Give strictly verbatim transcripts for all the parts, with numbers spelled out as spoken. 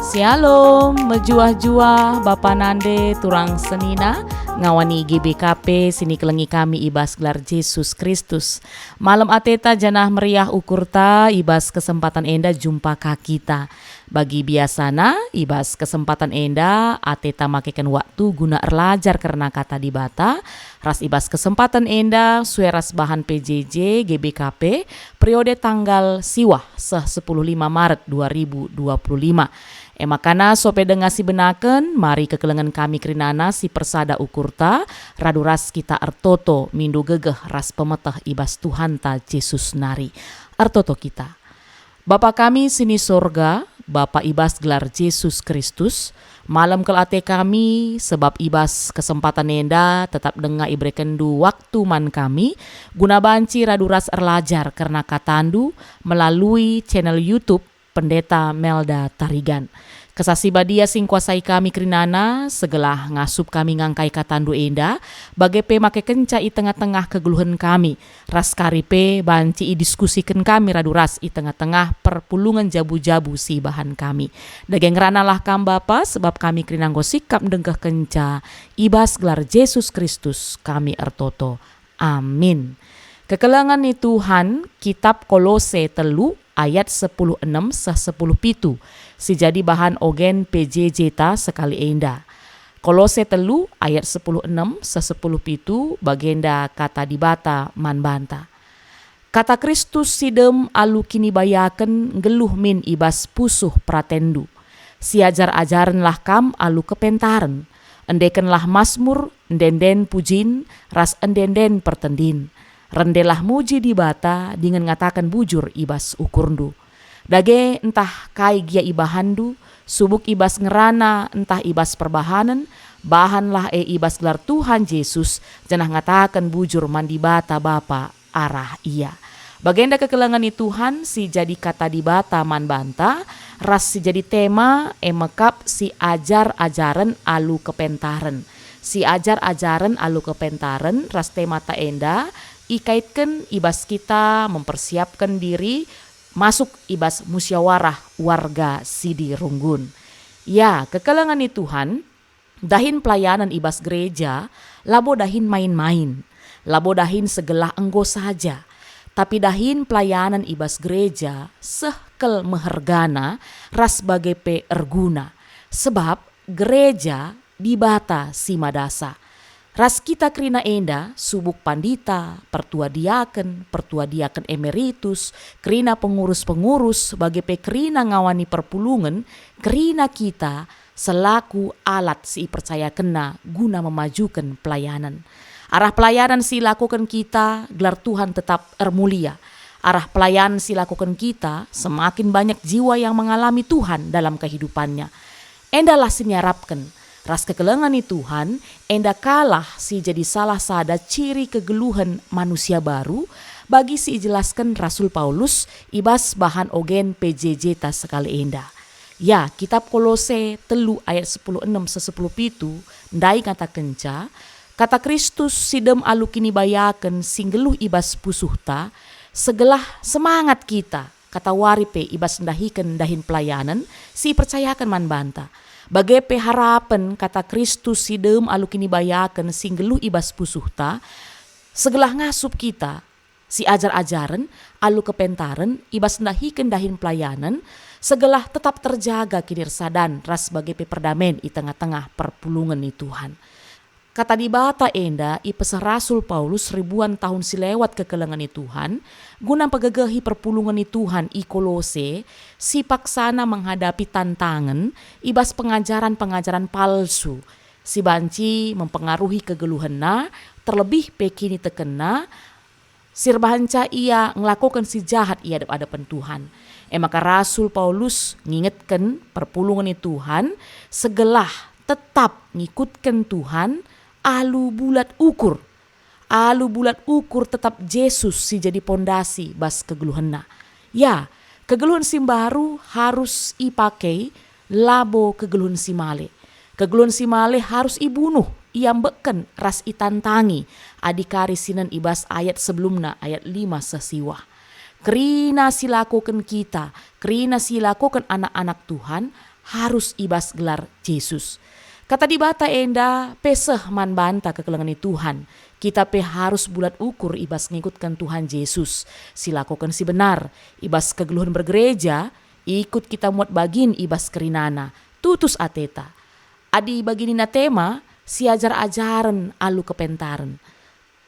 Shalom, mejuah-juah Bapa Nande turang senina, ngawani G B K P si nikelengi kami i bas gelar Jesus Kristus. Malem ateta janah meriah ukurta i bas kesempatan enda jumpa ka kita. Bagi biasana, i bas kesempatan enda ateta makeken waktu guna erlajar kerna Kata Dibata, ras i bas kesempatan enda sue ras bahan P J J G B K P periode tanggal siwah seh sepuluh lima Maret dua ribu dua puluh lima. E makana sope denga si benaken, mari kekelengen kami kerinana si persada ukurta, radu ras kita ertoto mindo gegeh ras pemeteh i bas Tuhanta Jesus nari. Ertoto kita. Bapa kami si ni sorga, Bapa i bas gelar Jesus Kristus, malem kal ate kami, sebab i bas kesempatan enda tetap denga iberekenndu waktu man kami, guna banci radu ras erlajar kerna katandu melalui channel YouTube Pendeta Melda Tarigan. Kesah Si Badia si ngkuasai kami kerinana, segelah ngasup kami ngangkai katandu enda, bage pe makekenca i tengah-tengah kegeluhen kami, ras kari pe banci idiskusiken kami radu ras i tengah-tengah perpulungen jabu-jabu si ibahan kami. Dage ngeranalah Kam Bapa, sebab kami kerina enggo sikap ndengkehkenca, i bas gelar Jesus Kristus kami ertoto. Amin. Kekelengen ni Tuhan, Kitap Kolose telu ayat sepuluh enem seh sepuluh pitu, si jadi bahan ogen P J J ta sekali enda. Kolose telu ayat sepuluh enem seh sepuluh pitu, bagenda Kata Dibata man banta. Kata Kristus si dem alu kinibayaken nggeluh min i bas pusuh peratenndu. Siajar-ajarenlah kam alu kepentaren. Endekenlah masmur, ende-enden pujin, ras ende-enden pertendin. Rendelah muji Dibata dingen ngataken bujur i bas ukurndu. Dage ntah kai gia ibahanndu, subuk i bas ngerana ntah i bas perbahanen, bahanlah e i bas gelar Tuhan Jesus, janah ngataken bujur man Dibata Bapa arah Ia. Bagenda kekelengen ni Tuhan si jadi Kata Dibata man banta, ras si jadi tema e mekap siajar-ajaren alu kepentaren. Siajar-ajaren alu kepentaren ras temata enda ikaitken i bas kita mempersiapken diri masuk i bas musyawarah warga Sidirunggun. Ya, kekelengen ni Tuhan, dahin pelayanen i bas gereja labo dahin main-main, labo dahin segelah enggo saja, tapi dahin pelayanen i bas gereja seh kal mehergana ras bage pe erguna, sebab gereja Dibata si madasa. Ras kita kerina enda, subuk pandita, pertua diaken, pertua diaken emeritus, kerina pengurus-pengurus, bage pe kerina ngawani perpulungen, kerina kita selaku alat si ipercayakenNa guna memajuken pelayanen. Arah pelayanan si ilakoken kita, gelar Tuhan tetap ermulia. Arah pelayanan si ilakoken kita, semakin banyak jiwa yang mengalami Tuhan dalam kehidupannya. Endalah si niarapken, ras kekelengen ni Tuhan, enda kalah si jadi salah sada ciri kegeluhen manusia baru, bagi si ijelasken Rasul Paulus i bas bahan ogen P J J ta sekali enda. Ya, Kitap Kolose telu ayat sepuluh enem seh sepuluh pitu ndai ngatakenca, Kata Kristus si dem alu kinibayaken si nggeluh i bas pusuhta, segelah semangat kita, katawari pe i bas ndahiken dahin pelayanen si ipercayaken man banta. Bage pe harapen Kata Kristus si dem alu kinibayaken si nggeluh i bas pusuhta, segelah ngasup kita, siajar-ajaren alu kepentaren i bas ndahiken dahin pelayanen, segelah tetap terjaga kinirsadan ras bage pe perdamen i tengah-tengah perpulungen ni Tuhan. Kata Dibata enda ipeseh Rasul Paulus ribuan tahun si lewat kekelengen ni Tuhan, guna mpegegehi perpulungen ni Tuhan i Kolose, si paksana menghadapi tantangen i bas pengajaren-pengajaren palsu, si banci mempengaruhi kegeluhenna, terlebih pe kinitekenna, si erbahanca ia ngelakoken si jahat i adep-adepen Tuhan. E maka Rasul Paulus ngingetken perpulungen ni Tuhan, segelah tetap ngikutken Tuhan alu bulat ukur. Alu bulat ukur tetap Jesus si jadi pondasi bas kegeluhenna. Ya, kegeluhen si mbaru harus ipakei, labo kegeluhen si male. Kegeluhen si male harus ibunuh, iambekken ras itantangi, adi kari sinen i bas ayat sebelumna, ayat lima seh siwah. Kerina si lakoken kita, kerina si lakoken anak-anak Tuhan, harus i bas gelar Jesus. Kata Dibata enda pe seh man banta kekelengen ni Tuhan. Kita pe harus bulat ukur i bas ngikutken Tuhan Jesus. Silakoken si benar, i bas kegeluhen bergereja, ikut kita muat bagin i bas kerinana, tutus ateta. Adi bagi nina tema, siajar-ajaren alu kepentaren.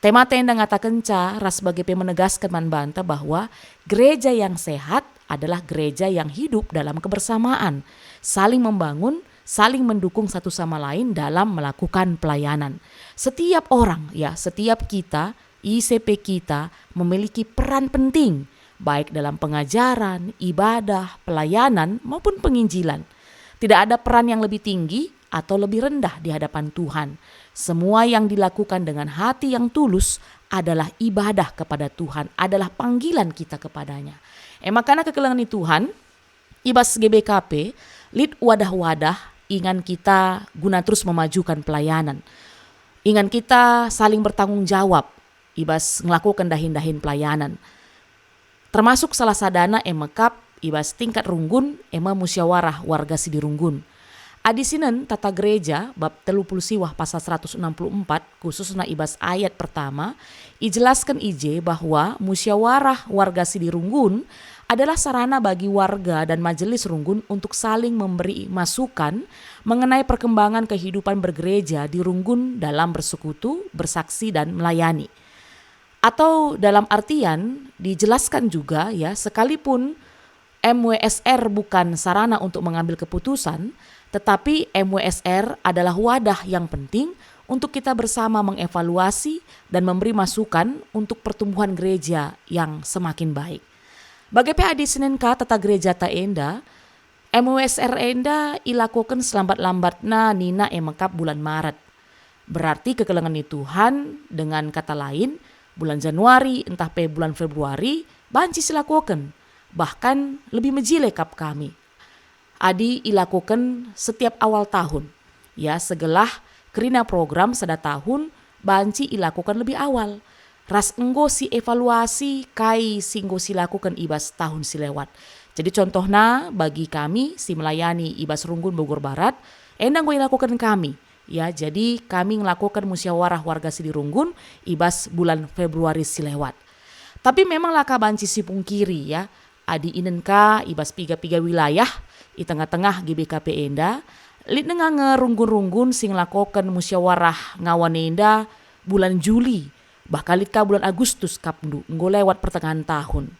Tema enda ngatakenca ras bage pe menegasken man banta bahwa gereja yang sehat adalah gereja yang hidup dalam kebersamaan, saling membangun, saling mendukung satu sama lain dalam melakukan pelayanan. Setiap orang, ya, setiap kita, ise pe kita, memiliki peran penting, baik dalam pengajaran, ibadah, pelayanan, maupun penginjilan. Tidak ada peran yang lebih tinggi atau lebih rendah di hadapan Tuhan. Semua yang dilakukan dengan hati yang tulus adalah ibadah kepada Tuhan, adalah panggilan kita kepada-Nya. E maka kekelengen ni Tuhan, i bas G B K P, lit wadah-wadah ingan kita guna terus memajukan pelayanan. Ingan kita saling bertanggung jawab i bas ngelakoken dahin-dahin pelayanan. Termasuk salah sadana e me kap i bas tingkat runggun, e me musyawarah warga si dirunggun. Adi sinen Tata Gereja bab telu puluh siwah pasal seratus enam puluh empat, khususna i bas ayat pertama, ijelasken i je bahwa musyawarah warga si dirunggun adalah sarana bagi warga dan majelis runggun untuk saling memberi masukan mengenai perkembangan kehidupan bergereja di runggun dalam bersekutu, bersaksi, dan melayani. Atau dalam artian dijelaskan juga, ya, sekalipun M W S R bukan sarana untuk mengambil keputusan, tetapi M W S R adalah wadah yang penting untuk kita bersama mengevaluasi dan memberi masukan untuk pertumbuhan gereja yang semakin baik. Bage pe adi sinen ka Tata Gerejata enda, M W S R enda ilakoken selambat-lambatna nina e me kap bulan Maret. Berarti kekelengen ni Tuhan, dengan kata lain, bulan Januari ntah pe bulan Februari banci silakoken, bahkan lebih mejile kap kami. Adi ilakoken setiap awal tahun, ya, segelah kerina program sada tahun banci ilakoken lebih awal, ras enggo sievaluasi kai si enggo silakoken i bas tahun si lewat. Jadi contohna, bagi kami si melayani i bas Runggun Bogor Barat, enda enggo ilakoken kami. Ya, jadi kami ngelakoken musyawarah warga si dirunggun i bas bulan Februari si lewat. Tapi memang la ka banci sipungkiri, ya, adi inen ka i bas piga-piga wilayah i tengah-tengah G B K P enda, lit denga nge runggun-runggun si ngelakoken musyawarah ngawan enda bulan Juli, bahkan lit ka bulan Agustus kap ndu, enggo lewat pertengahen tahun.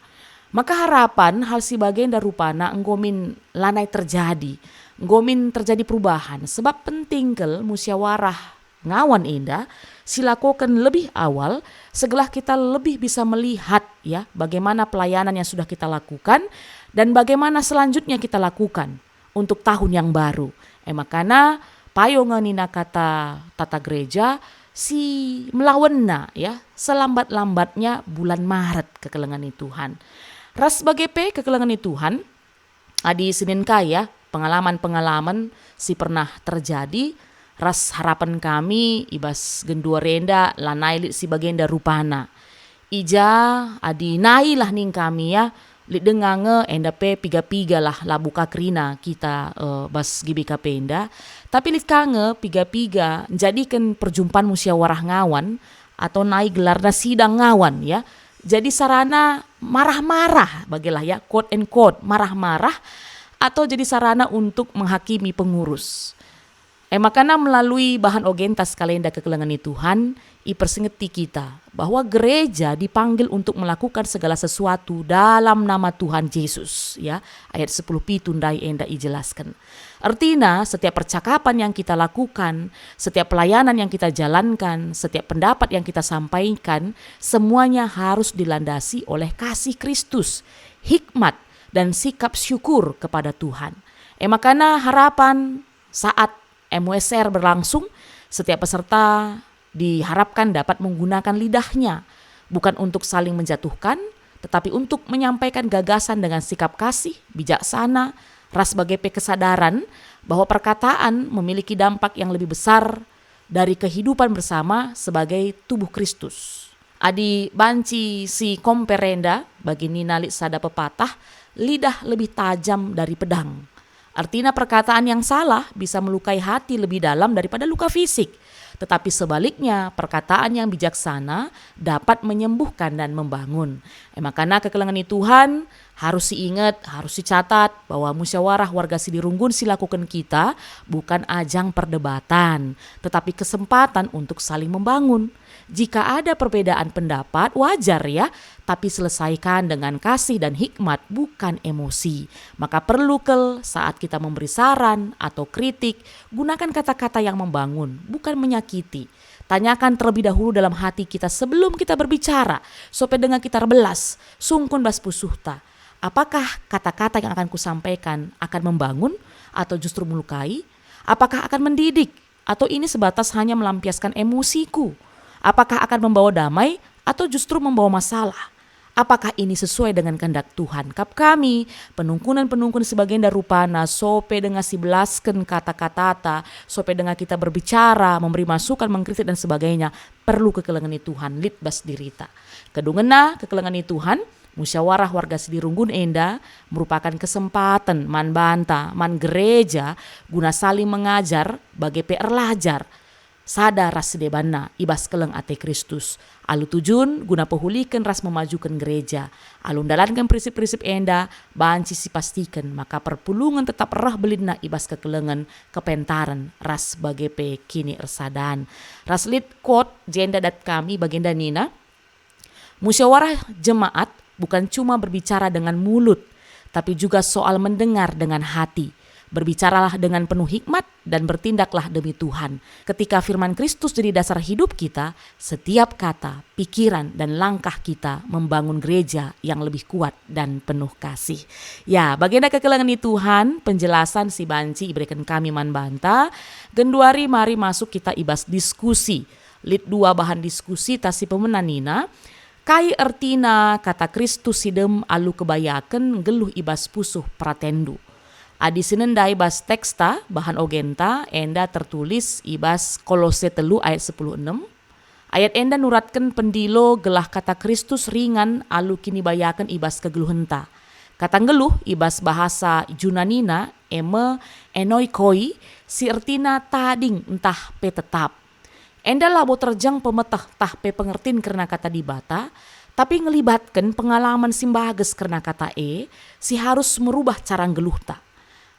Maka harapan hal si bagenda rupana enggo min lanai terjadi, enggo min terjadi perubahan, sebab penting kal musyawarah ngawan enda silakoken lebih awal, segelah kita lebih bisa melihat, ya, bagaimana pelayanan yang sudah kita lakukan dan bagaimana selanjutnya kita lakukan untuk tahun yang baru. E makana payo nge nina kata Tata Gereja si melawenna, ya, selambat-lambatnya bulan Maret, kekelengen ni Tuhan. Ras bage pe kekelengen ni Tuhan, adi sinen ka, ya, pengalaman-pengalaman si pernah terjadi ras harapan kami i bas genduari enda lanai lit si bagenda rupana. I ja adi nai lah ning kami, ya, lit denga nge enda pe piga-piga lah labo ka kerina kita, eh, bas G B K P enda. Tapi lit ka nge piga-piga njadiken perjumpan musyawarah ngawan atau nai gelarna sidang ngawan, ya. Jadi sarana marah-marah, bagelah, ya, quote and quote, marah-marah, atau jadi sarana untuk menghakimi pengurus. E makana melalui bahan ogenta sekalenda kekelengen ni Tuhan, ipersingeti kita bahwa gereja dipanggil untuk melakukan segala sesuatu dalam nama Tuhan Yesus, ya. Ayat sepuluh pitu ndai enda ijelasken. Ertina, setiap percakapan yang kita lakukan, setiap pelayanan yang kita jalankan, setiap pendapat yang kita sampaikan, semuanya harus dilandasi oleh kasih Kristus, hikmat, dan sikap syukur kepada Tuhan. E makana harapan saat M W S R berlangsung, setiap peserta diharapkan dapat menggunakan lidahnya, bukan untuk saling menjatuhkan, tetapi untuk menyampaikan gagasan dengan sikap kasih, bijaksana, ras bage pe kesadaran bahwa perkataan memiliki dampak yang lebih besar dari kehidupan bersama sebagai tubuh Kristus. Adi banci si komper enda, bagi nina lit sada pepatah, lidah lebih tajam dari pedang. Ertina perkataan yang salah bisa melukai hati lebih dalam daripada luka fisik. Tetapi sebaliknya, perkataan yang bijaksana dapat menyembuhkan dan membangun. E makana kekelengen ni Tuhan harus siinget, harus sicatat bahwa musyawarah warga si dirunggun si lakoken kita bukan ajang perdebatan, tetapi kesempatan untuk saling membangun. Jika ada perbedaan pendapat, wajar ya, tapi selesaikan dengan kasih dan hikmat, bukan emosi. Maka perlu kal saat kita memberi saran atau kritik, gunakan kata-kata yang membangun, bukan menyakiti. Tanyakan terlebih dahulu dalam hati kita sebelum kita berbicara, sope denga kita erbelas, sungkun bas pusuhta. Apakah kata-kata yang akan kusampaikan akan membangun atau justru melukai? Apakah akan mendidik? Atau ini sebatas hanya melampiaskan emosiku? Apakah akan membawa damai atau justru membawa masalah? Apakah ini sesuai dengan kehendak Tuhan? Kap kami, penungkunan-penungkun si bagenda rupana, sope denga sibelasken kata-katata, sope denga kita berbicara, memberi masukan, mengkritik dan sebagainya, perlu kekelengen ni Tuhan lit bas dirita. Kedungenna, kekelengen ni Tuhan, musyawarah warga si dirunggun enda merupakan kesempaten man banta, man gereja, guna saling mengajar, bage pe erlajar sada ras si debanna i bas keleng ate Kristus, alu tujun guna pehuliken ras memajuken gereja. Alu ndalanken prinsip-prinsip enda, banci sipastiken maka perpulungen tetap reh belinna i bas kekelengen, kepentaren, ras bage pe kiniersadan. Ras lit quote jenda dat kami bagenda nina, Musyawarah jemaat bukan cuma berbicara dengan mulut, tapi juga soal mendengar dengan hati. Berbicaralah dengan penuh hikmat dan bertindaklah demi Tuhan. Ketika firman Kristus jadi dasar hidup kita, setiap kata, pikiran, dan langkah kita membangun gereja yang lebih kuat dan penuh kasih. Ya, bagenda kekelengen ni Tuhan, penjelasan si banci ibereken kami man banta. Genduari mari masuk kita i bas diskusi. Lit dua bahan diskusi ta si pemena nina, kai ertina kata Kristus si dem alu kebayaken nggeluh i bas pusuh peratenndu? Adi sinen ndai bas teksta, bahan ogenta enda tertulis i bas Kolose telu ayat sepuluh enem. Ayat enda nuratken pendilo gelah kata Kristus ringan alu kinibayaken i bas kegeluhenta. Kata nggeluh i bas bahasa Junanina e me enoikoi, si ertina tading ntah pe tetap. Enda labo terjeng pemeteh tah pe pengertin kerna Kata Dibata, tapi ngelibatken pengalaman si mbages kerna kata e si harus merubah cara nggeluhta.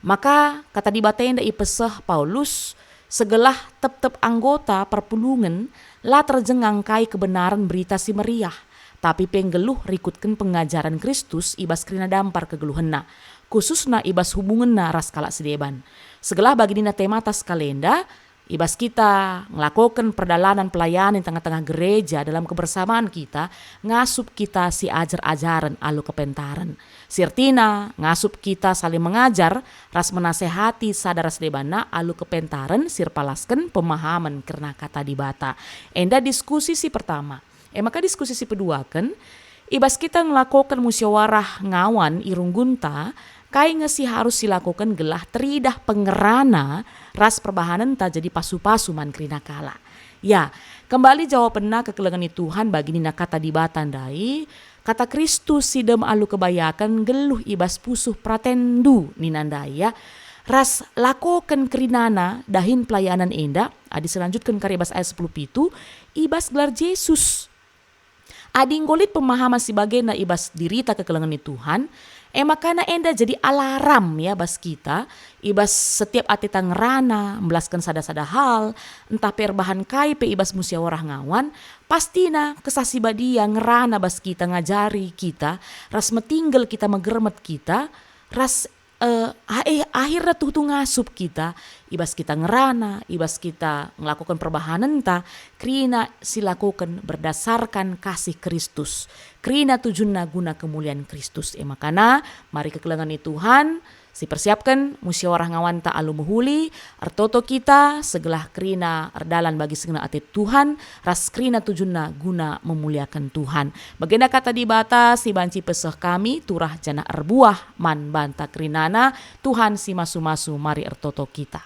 Maka Kata Dibata enda ipeseh Paulus segelah tep-tep anggota perpulungen la terjeng ngangkai kebenaren Berita Si Meriah, tapi pe nggeluh rikutken pengajaren Kristus i bas kerina dampar kegeluhenna, khususna i bas hubungenna ras kalak si deban. Segelah bagi nina temata sekalenda, i bas kita ngelakoken perdalanen pelayanen tengah-tengah gereja dalam kebersamaan kita, ngasup kita si ajar-ajaren alu kepentaren. Si ertina, ngasup kita saling mengajar ras menasehati sada ras debanna alu kepentaren si erpalasken pemahamen kerna Kata Dibata. Enda diskusi si pertama. E maka diskusi si peduaken, i bas kita ngelakoken musyawarah ngawan i runggunta, kai nge si harus silakoken gelah teridah pengerana ras perbahanenta jadi pasu-pasu man kerina kalak? Ya, kembali jawabenna kekelengen ni Tuhan bagi nina Kata Dibata ndai, kata Kristus si dem alu kebayaken nggeluh i bas pusuh peratenndu nina ndai, ya. Ras lakoken kerinana dahin pelayanan enda, adi selanjutken kari bas ayat sepuluh pitu, i bas gelar Jesus. Adi enggo lit pemahaman si bagenda i bas dirita kekelengen ni Tuhan, e makana enda jadi alarm ya bas kita, i bas setiap ateta ngerana, mbelasken sada-sada hal, ntah pe erbahan kai pe i bas musyawarah ngawan, pastina Kesah Si Badia ngerana bas kita, ngajari kita, ras metinggel kita, megermet kita, ras eh, ah, eh, akhirna tuhu-tuhu ngasup kita, i bas kita ngerana, i bas kita ngelakoken perbahanenta, kerina silakoken berdasarkan kasih Kristus. Kerina tujunna guna kemulian Kristus. E makana, mari kekelengen ni Tuhan, sipersiapken musyawarah ngawanta alu mehuli, ertoto kita, segelah kerina erdalan bagi si ngena ate Tuhan, ras kerina tujunna guna memuliaken Tuhan. Bagenda Kata Dibata si banci peseh kami turah janah erbuah man banta kerinana. Tuhan si masu-masu, mari ertoto kita.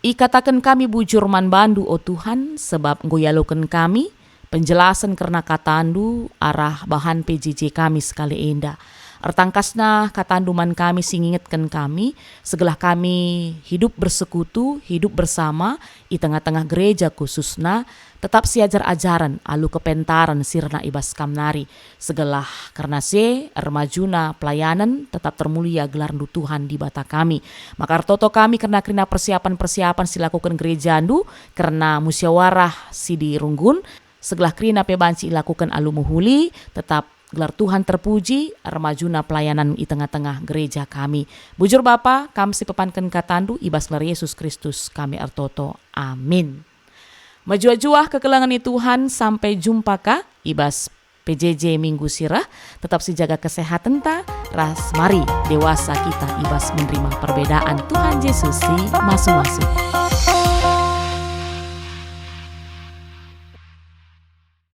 Ikataken kami bujur man bandu, o Tuhan, sebab enggo ialoken kami penjelasen kerna katandu arah bahan P J J kami sekali enda. Ertangkasna katandu man kami si ngingetken kami, segelah kami hidup bersekutu, hidup bersama i tengah-tengah gereja khususna, tetap siajar-ajaren alu kepentaren sirna i bas kam nari. Segelah kerna si e, ermajuna pelayanen, tetap termulia gelarNdu Tuhan Dibata kami. Maka ertoto kami kerna kerina persiapan-persiapan si lakuken gerejaNdu, kerna musyawarah si dirunggun, segelah kerina pe banci ilakuken alu mehuli, tetap gelar Tuhan terpuji, ermajuna pelayanan i tengah-tengah gereja kami. Bujur Bapa, Kam si pepanken katandu, i bas gelar Yesus Kristus kami ertoto. Amin. Mejuah-juah kekelengen i Tuhan, sampai jumpa ka i bas P J J minggu si reh, tetap sijaga kesehatenta, ras mari dewasa kita i bas menerima perbedaan Tuhan Yesus si masu-masu.